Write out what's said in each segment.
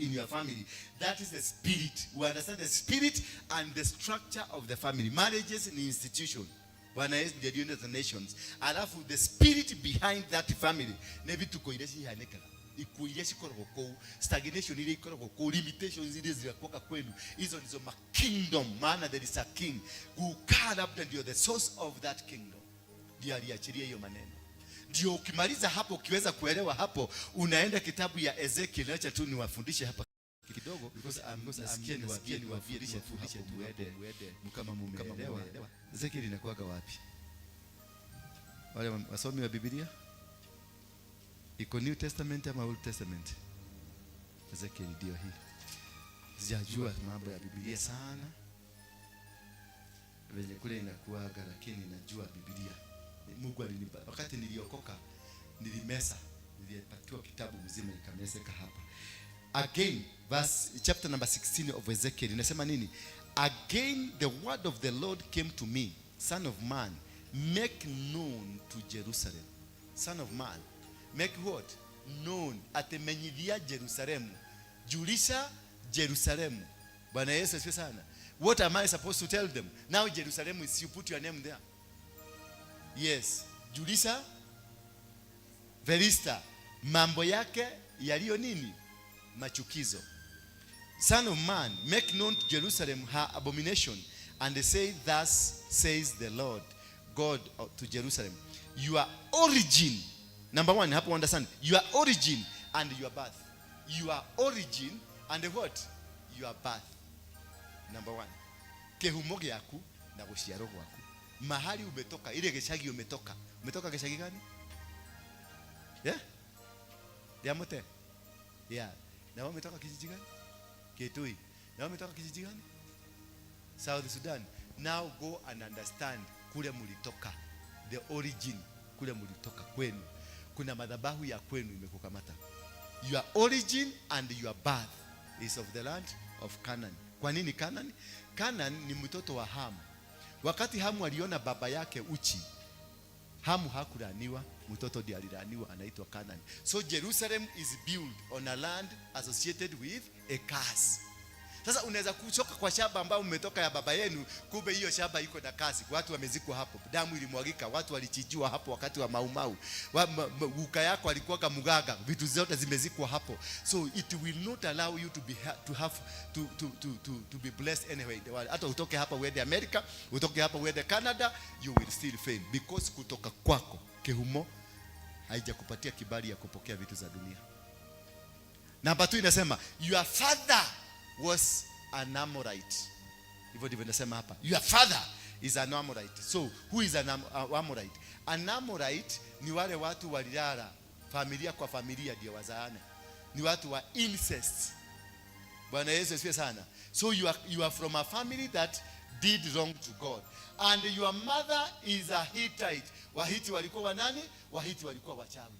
in your family. That is the spirit. We understand the spirit and the structure of the family. Marriages ni institution. Bwana Yesu ndiye the the nations. Alafu the spirit behind that family ne vituko iria cihanĩkaga, ikuũ iria cikoragwo kũu, stagnation iria ikoragwo kũu, limitations iria zinakuwaka kwenu, hizo ndizo ma kingdom. Maana there is a king. Kukaa labda ndio the source of that kingdom, ndio aliachilia hiyo maneno. Ndio ukimaliza hapo, ukiweza kuelewa hapo, unaenda kitabu ya Ezekiel. Acha tu niwafundishe hapa kidogo because I'm nasikia niwaambie, niwafundishe tu hapo, muende kama mumeelewa. Ezekiel inakuwaga wapi? Wale wasomi wa Biblia, iko New Testament ama Old Testament? Ezekiel ndio hii. Sijajua mambo ya Biblia sana venye kule inakuaga, lakini najua Biblia. Mungu alinipa wakati niliokoka, nilimesa, nilipatiwa kitabu mzima ikameseka hapa. Again, verse chapter number 16 of Ezekiel inasema nini? Again the word of the Lord came to me, "Son of man, make known to Jerusalem." Son of man, make what? Known. Atemenyithia Jerusalemu. Julisha Jerusalemu. Bwana Yesu asifiwe sana. What am I supposed to tell them? Now Jerusalem is you put your name there. Yes. Julisha Felista mambo yake yaliyo nini? Machukizo. "Son of man, make known to Jerusalem her abomination, and say, 'Thus says the Lord God to Jerusalem: Your origin,'" number one, hapo understand, your origin and your birth. Your origin and what? Your birth. Number one. Kĩhumo gĩaku na gũciarwo gwaku. Mahali umetoka, ile gĩcagi umetoka. Umetoka gĩcagi gani? Yeah? Diamote? Yeah. Na wewe umetoka kijiji gani? Kitui. Na wewe umetoka kijiji gani? South Sudan. Now go and understand kule mulitoka. The origin, kule mulitoka kwenu. Kuna madhabahu ya kwenu imekukamata. Your origin and your birth is of the land of Canaan. Kwa nini Canaan? Canaan ni mtoto wa Hamu. Wakati Hamu aliona baba yake uchi, Hamu hakulaaniwa, mtoto ndiye alilaaniwa, anaitwa Canaan. So Jerusalem is built on a land associated with a curse. Sasa unaweza kuchoka kwa shamba ambayo umetoka ya baba yenu, kumbe hiyo shamba iko na curse. Watu wamezikwa hapo, damu ilimwagika, watu walichinjiwa hapo wakati wa Maumau. Guka yako alikuwa mganga, vitu zote zimezikwa hapo. So it will not allow you to be to have to be blessed anyway in the world. Hata utoke hapa uende America, utoke hapa uende Canada, you will still fail because kutoka kwako kihumo haijakupatia kibali ya kupokea vitu za dunia. Namba 2 inasema your father was an Amorite. Hivyo ndivyo inasema hapa. Your father is an Amorite. So who is an Amorite? An Amorite ni wale watu walilala familia kwa familia ndio wazaane. Ni watu wa incest. Bwana Yesu asifiwe sana. So you are from a family that did wrong to God. And your mother is a Hittite. Wahiti walikuwa wanani? Wahiti walikuwa wachawi.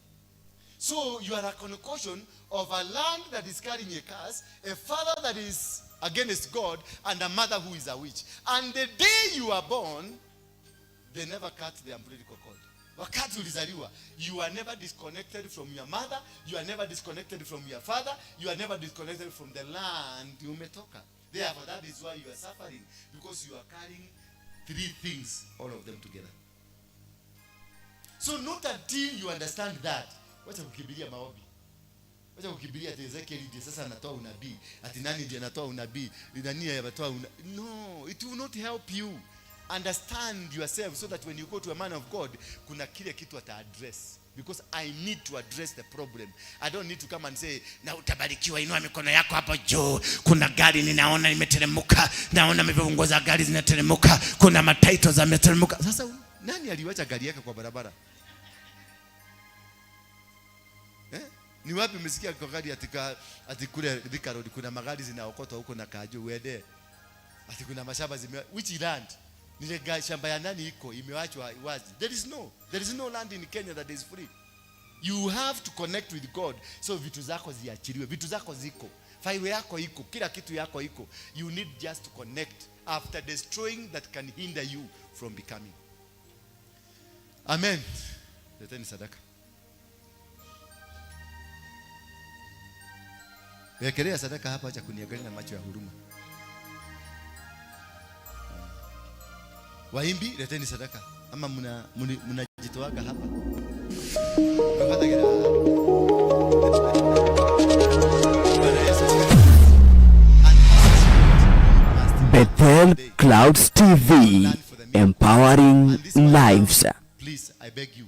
So you are a concoction of a land that is carrying a curse, a father that is against God, and a mother who is a witch. And the day you are born, they never cut the umbilical cord. Wakati ulizaliwa, you are never disconnected from your mother, you are never disconnected from your father, you are never disconnected from the land umetoka. Therefore, that is why you are suffering, because you are carrying three things, all of them together. So not until you understand that, wacha kukimbilia maombi. Wacha kukimbilia ati Ezekiel ndiye sasa anatoa unabii, ati nani ndiye anatoa unabii, nani anatoa No, it will not help you. Understand yourself so that when you go to a man of God, kuna kile kitu ata address. Because I need to address the problem. I don't need to come and say, na utabarikiwa, inua mikono yako hapo juu. Kuna gari ninaona limeteremka, naona vifunguo za gari zinateremka, kuna matitle zameteremka. Sasa nani aliwacha gari yake kwa barabara? Eh? Ni wapi umesikia kwa gari ati kule Thika Road kuna magari zinaokotwa huko na Kajo uende? Ati kuna mashamba zime, which land? Nile shamba ya nani iko imewachwa wazi? There is no land in Kenya that is free. You have to connect with God so vitu zako ziachiliwe. Vitu zako ziko. Faile yako iko, kila kitu yako iko. You need just to connect after destroying that can hinder you from becoming. Amen. Leteni sadaka. Wekelea sadaka hapa, acha kuniangalia na macho ya huruma. Waimbi, leteni sadaka. Ama mnajitoaga hapa. Mnapata Bwana Yesu asifiwe. And as Bethel Clouds TV, empowering And this one, lives. please, I beg you.